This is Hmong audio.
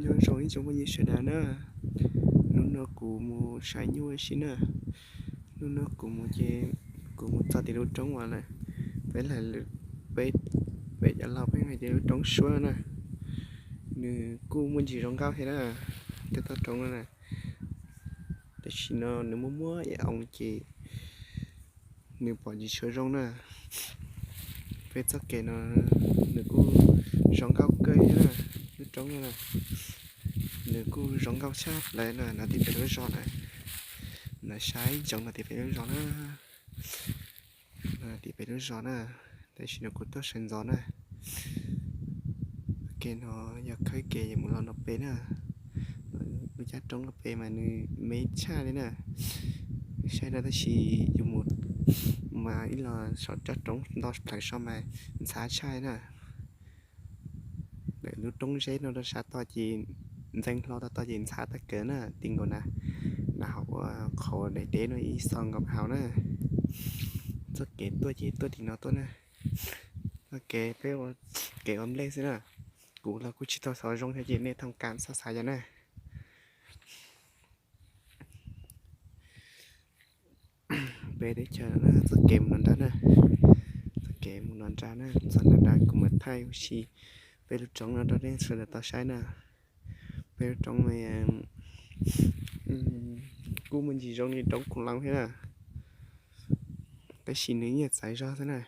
Nyob zoo ib tsoom phooj ywg sawv daws na, hnub no kuv mus saib nyuj ua si na. Hnub no kuv mus ces kuv mus txog tim lub roob uas peb, peb, peb cov laus peb hais tias lub roob suab na. Nws kuj muaj ntsis zoo nkauj thiab na, tej toj roob no na. Tam sim no nws muaj muaj ib oo ces nws pom ntsis tshua zoo na. Peb txoj kev no nws kuj zoo nkauj kawg thiab na, lub roob no na. Nws kuj zoo nkauj tshaj plaws na, no tim peb lub zos na. No saib ntsoov no tim peb lub zos na. No tim peb lub zos na, tam sim no kuv tuaj sawv ntxov na. Kev no yog khawb kev yuav mus los no pem na. Lub caj roob no pem mas nws me tshaj li na. Saib no tab sis yus mus mas ib los saum caj roob nto plawv so mas ntxhab tshaj li na. Lawv lub roob zeb no rau sab tod ces ntxeev hlo tod tod ces ntxhab tag kev na, ti nkaus na. Na hauv ua qhov deb deb no ib xo nkaus hauv na. Txoj kev tuaj ces tuaj tim no tuaj na. Txoj kev peb ua, kev ua nplej xwb na. Kuv los kuj tsis tau xav zoo thiab ces nej thooj kam xav xav yom na. Peb teb chaws no txoj kev mus no nrad na. Txoj kev mus no nrad na, txoj no nrad kuv mam thaij ua si peb lub roob no rau nej sawv daws tau saib na. Peb lub roob mas kuj muaj ntsis zoo li roob khoo loo thiab na, tab sis nws yeej txawv zog xwb na.